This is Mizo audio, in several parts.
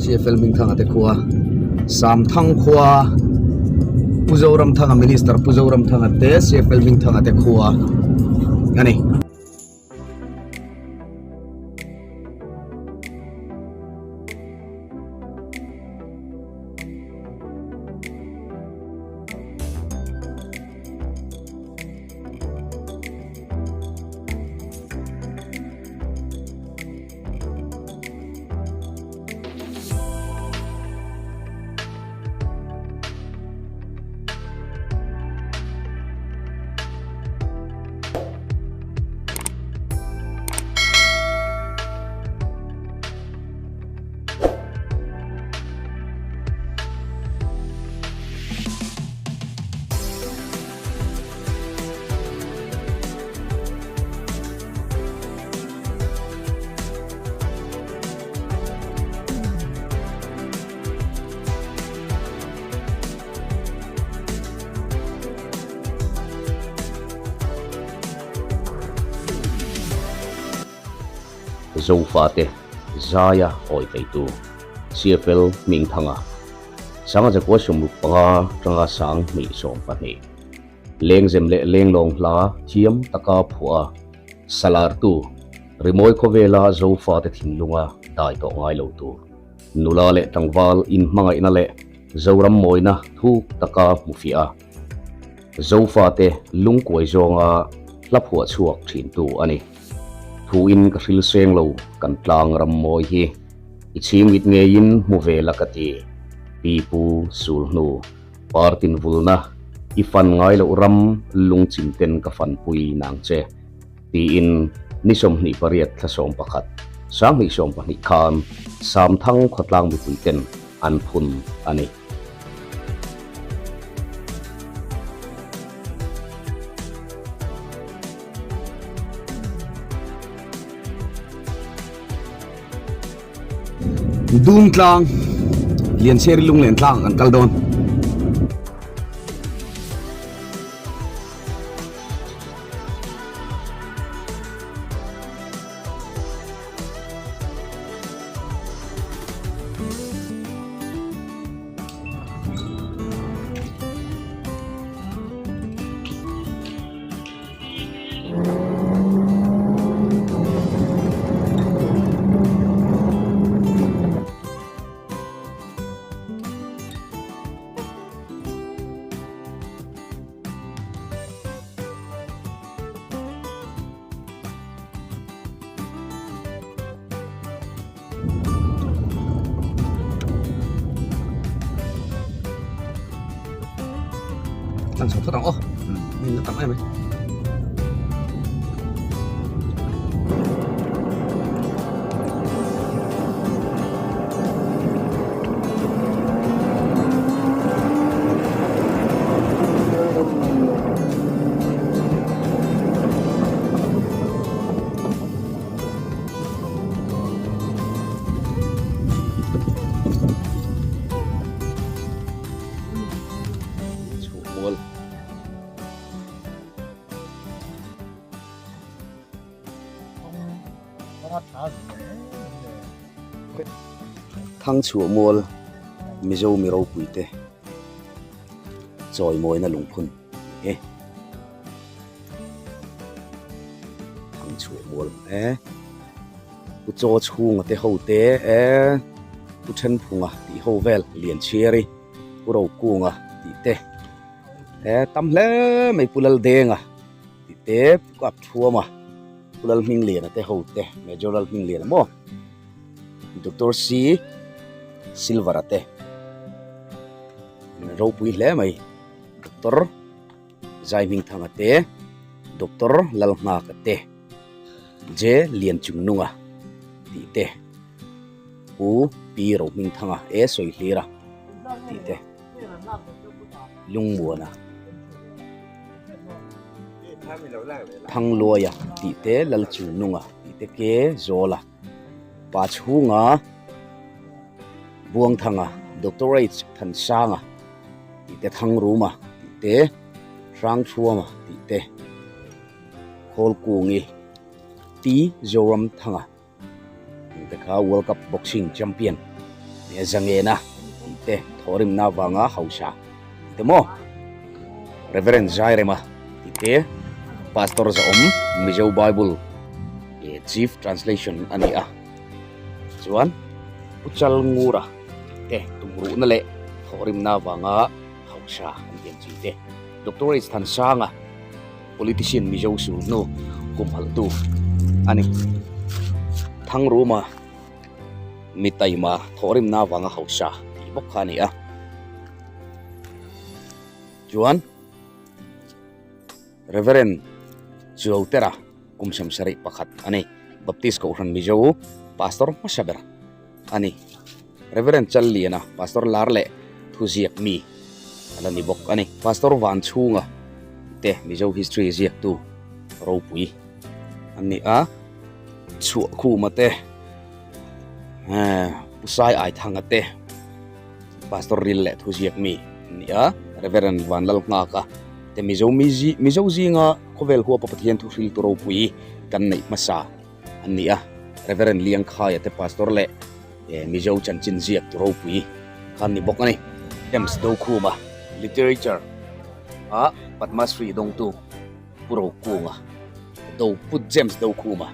CFL Hmingthanga te khua Samthang khua Pu Zoramthanga Minister Pu Zoramthanga te CFL Hmingthanga te khua a ni. Zofate Zaia awitleitu CFL Hmingthanga Sanga Zakua 65 tanga sang hnih 12 Lengzem leh lenglawng hla thiam taka phuah a, salartu, rimawi khawvela Zofate thinlunga dai tawh ngai lo tur, nula leh tlangval inhmangaihna leh Zoram mawina thuk taka hmufiah a, Zofate lungkuai zawnga hla phuah chhuak thintu a ni. Thuin ka hril seng lo kan tlang ram mawi hi i chhingmit ngeiin hmu ve la ka ti, Pi Pu Sulhnu. Partin vulna i fan ngai loh ram lungchim ten ka fanpui nang che, tiin ni 28 thla 11, 2012 khan Samthang khawtlang mipui ten an phun a ni. Dungtlang Lianchhiari lunglen tlang kan kal dawn. Tlang chho phawt ang aw min la tam em mai. Thangchhuah mual Mizo mi ropui te chawimawina lungphun e Thangchhuah mual e Pu Chaw chhunga te ho te e Pu Thenphunga tih ho vel Lianchhiari Pu Rokunga tih te e tam hle mai Pu Laldenga tih te Pu Kapthuama Pu Lalhmingliana te ho te Major Lalhmingliana maw Doctor C Silver-a te ropui hle mai Doctor Zaihmingthanga te Doctor Lalnghaka te J Lianchungnunga tih te Pu Pi Rohmingthanga e Sawihlira tih te Lungmuana Thangluaia tih te Lalchungnunga tih te Ke Zawla Pa chhunga Buangthanga Doctor H Thansanga tih te Thangruma tih te Hrangchhuama tih te Khawlkungi T Zoramthanga. Te kha World Cup Boxing Champion Zangena tih te thawhrimna avanga hausa tih te maw Reverend Zairema tih te Pastor Zaawm Mizo Bible Chief Translation a ni a chuan Pu Chalngura tih te tumruhna leh thawhrimna avanga hausa an tih ang chi te Doctor H Thansanga Politician Mizo sulhnu humhalhtu a ni Thangruma. Mi taima thawhrimna avanga hausa tih bawk kha a ni a. Chuan Reverend Chuautera kum sawmsarih pakhat a ni. Baptist Kohhran Mizo Pastor hmasa ber a ni. Reverend Challiana Pastor lar leh thuziak mi a la ni bawk a ni. Pastor Vanchhunga te Mizo History ziaktu ropui an ni a. Chhuah khuma te Pu Sai Aithanga te Pastor Ril leh Thuziak mi an ni a, Reverend Vanlalnghaka te Mizo Mizo zinga khawvel huapa Pathian thu hriltu ropui kan neih hmasa an ni a, Reverend Liangkhaia te Pastor leh Mizo chanchin ziaktu ropui kha an ni bawk a ni. James Dokhuma Literature ah Padma Shri dawngtu. Pu Rokunga, Do Pu James Dokhuma,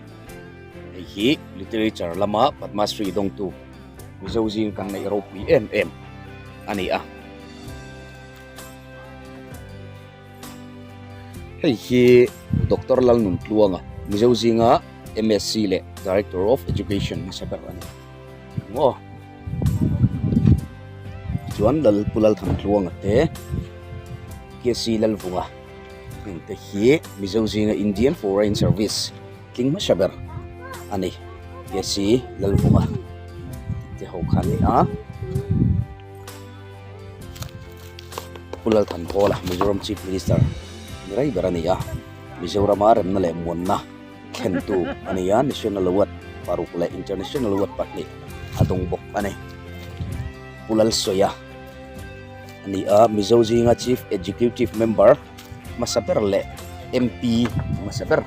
hei hi literature lama Padma Shri dawngtu Mizo zing kan neih ropui em em a ni a. Hei hi Doctor Lalnuntluanga, Mizo zinga MSc leh Director of Education hmasa ber a ni maw. Chuan Lal Pu Lalthantluanga te KC Lalvunga. Hengte hi Mizo zinga Indian Foreign Service tling hmasa ber a ni. KC Lalvunga te ho kha a ni a. Pu Lalthanhawla Mizoram Chief Minister ni rei ber a ni a. Mizorama remna leh muanna thlentu a ni a. National Award paruk leh International Award pahnih a dawng bawk a ni. Pu Lalsawia. a ni a, Mizo zinga Chief Executive Member hmasa ber leh MP hmasa ber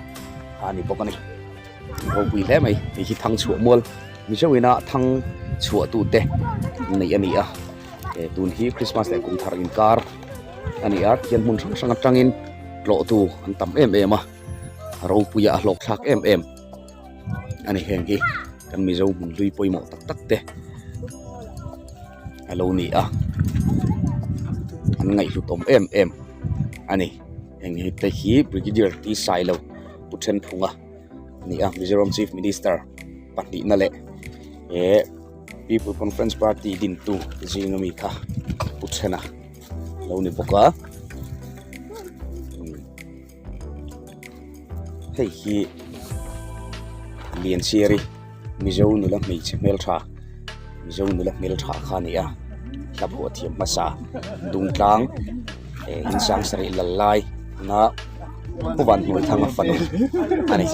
kha a ni bawk a ni. Ropui hle mai, hei hi thang chhuah mual Mizo ina thang chhuah tute neih a ni a, eh tun hi Christmas leh kum thar inkar a ni a, tihian hmun hrang hrang atangin tlawhtu an tam em em a, a ropuia a hlawk thlak em em a ni heng hi kan Mizo hmun hlui pawimawh tak tak te. a lo ni a an ngaihhlut awm em em a ni heng hi te hi brigadier t sailo pu thenphunga a ni a mizoram chief minister pahnihna leh he people conference party dintu zinga mi kha pu thena a lo ni bawk a hei hi Lianchhiari Mizo nula hmeichhe hmeltha Mizo nula hmeltha kha a ni a hla phuah thiam hmasa Dungtlang eh insang sarih lal lai na Pu Vanhnuaithanga fanu a ni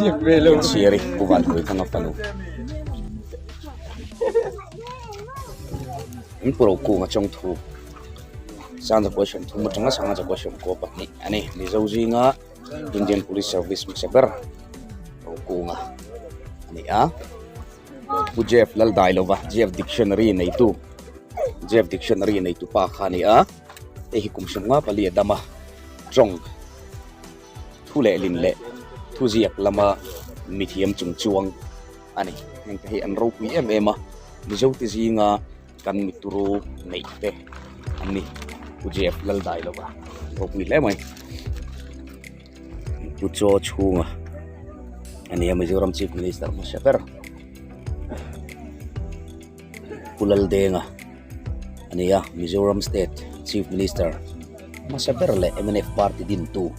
Lianchhiari Pu Vanhnuaithanga fanu in Pu Rokunga chawngthu. Sangha question thum atanga sangha question kaw pahnih a ni Mizo zinga Indian Police Service hmasa ber Rokunga a ni a Pu Jeff Laldailova Jeff Dictionary neitu Jeff Dictionary neitu pa kha a ni a hei hi kum sawmnga pali a dam a tawng thu lehlin leh thuziak lama mithiam chung chuang a ni heng te hi an ropui em em a Mizo te zinga. Kan mituru neih te an ni Pu Jeff Laldailova ropui hle mai Pu Chaw chhunga a ni a Mizoram Chief Minister hmasa ber Pu Laldenga a ni a Mizoram State Chief Minister hmasa ber leh mnf party dintu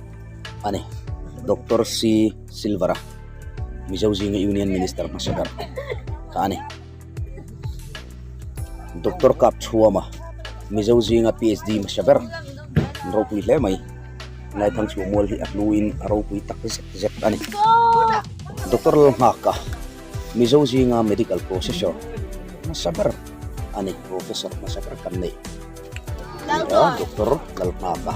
a ni Doctor C Silvera Mizo zinga Union Minister hmasa ber kha a ni. Doctor Kap Chhuama Mizo zinga PhD hmasa ber an ropui hle mai Ngaithang chhuah mual hi a hnuin a ropui tak zet zet a ni. Doctor Lalnghaka Mizo zinga medical processor hmasa ber a ni professor hmasa ber kan nei a ni a Doctor Lalnghaka.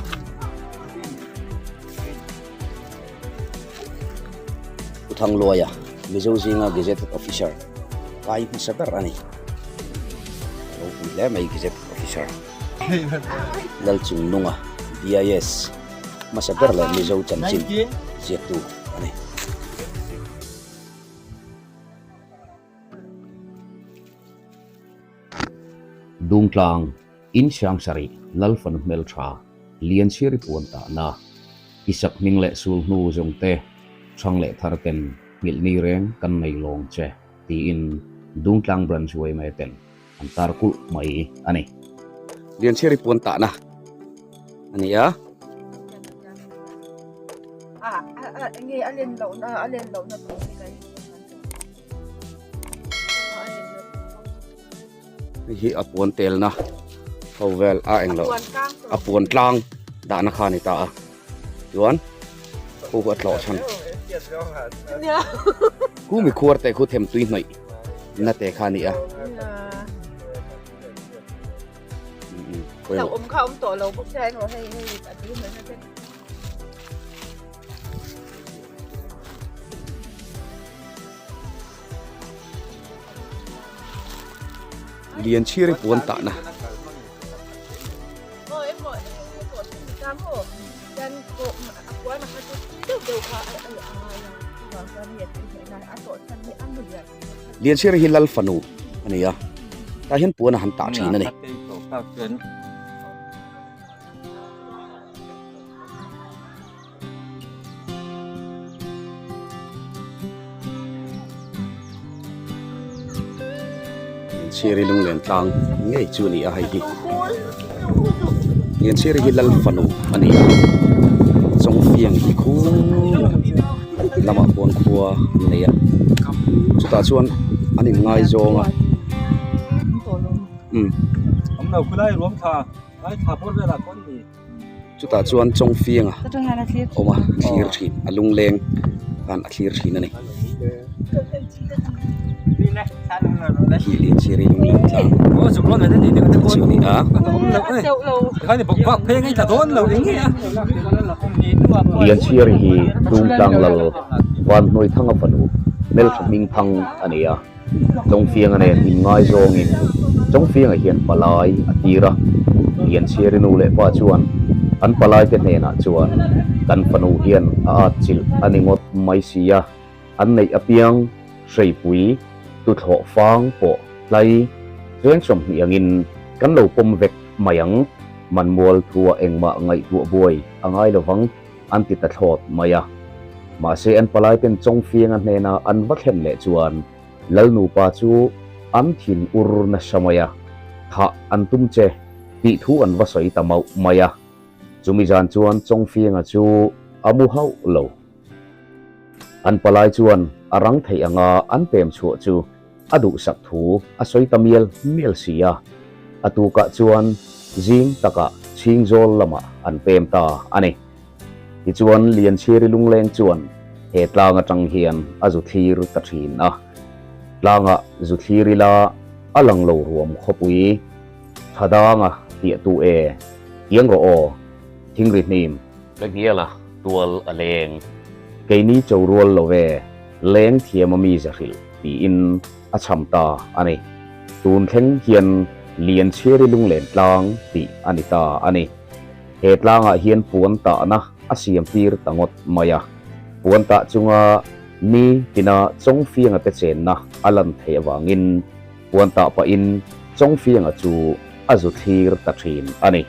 Pu Thangluaia Mizo zinga Gazetted Officer kai hmasa ber a ni. Ropui hle mai Gazette Officer Lalchungnunga BIS hmasa ber leh Mizo chanchin ziaktu a ni. Dungtlang in Siangsarih Lalfanu hmeltha Lianchhiri puan tahna Isak hming leh sul hnu zawng te Thang leh thar ten nghilh ni reng kan nei lawng che tiin Dungtlang Branch yma ten an tar kulh mai a ni. Lianchhiri puan tahna a ni a. Hei hi a puan telna ho vel a englo a puan tlang dahna kha a ni ta a chuan khu a tlawh chhan khu mi khuar te khu them tui hnawih na te kha a ni a. Lianchhiri puan tahna. Lianchhiri hi Lal fanu a ni a, tah hian puan a han tah thin a ni. Chiri lunglen tlang ngei chu a ni a hei hi Lianchiri hi lal fanu a ni a Chawngfiang hi khu lamah khuan khua an nei a chutah chuan an inngaizawng a umm. Chutah chuan Chawngfianga awm a thlir thin a lungleng khan a thlir thin a ni. Khi Lianchiri lungleng tlang chu a ni a. Lianchiri hi Dungtlang lal Vanhnuaithanga fanu hmeltha hmingthang a ni a. Chawngfianga nen inngaizawngin Chawngfianga hian palai a tir a, Lianchhiari nu leh pa chuan an palaite hnenah chuan kan fanu hian a at chilh a ni ngawt mai si a, an neih apiang hreipui tuthlawh fang pawh tlai veng 20 angin kan lo pawm vek mai ang, Manmual thua engmah ngaihtuah buai a ngai lovang. an ti ta thlawt mai a. Mahse an palaiten Chawngfianga hnena an va thlen leh chuan Lal nupa chu an thin ur nasa mai a, thah an tum che tih thu an va sawi ta mauh mai a. Chumi zan chuan Chawngfianga chu a mu hauh lo. An palai chuan a rang theih anga an pem chhuah chu a duhsak thu a sawi ta mial mial si a, a tukah chuan zing takah Chhingzawl lamah an pem ta a ni. Tichuan Lianchhiri lungleng chuan he tlang atang hian a zu thlir ta thin a, tlangah zu thlir ila a lang lo ruam khawpui tha danga tiahtu e, kiang rawh aw, thingri hnim. Ka hnial a, tual a leng. Keini cho rual lo ve, leng thiam a mi za hrilh tiin a cham ta a ni. Tun thleng hian Lianchhiari lunglen tlang tih a ni ta a ni. He tlangah hian puan tahna a siam tir ta ngawt mai a. Puan tah chunga ni tina Chawngfianga te chenna a lan theih avangin puan tah pahin Chawngfianga chu a zu thlir ta thin a ni.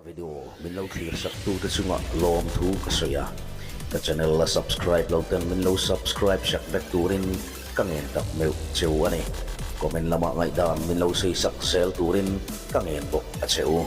Ka video min lo thlir sak tute chungah lawmthu ka sawi a, ka channel la subscribe lo ten min lo subscribe sak vek turin ka ngen tak meuh cheu a ni. Comment lamah ngaihdan min lo sawi sak zel turin ka ngen bawk a che u.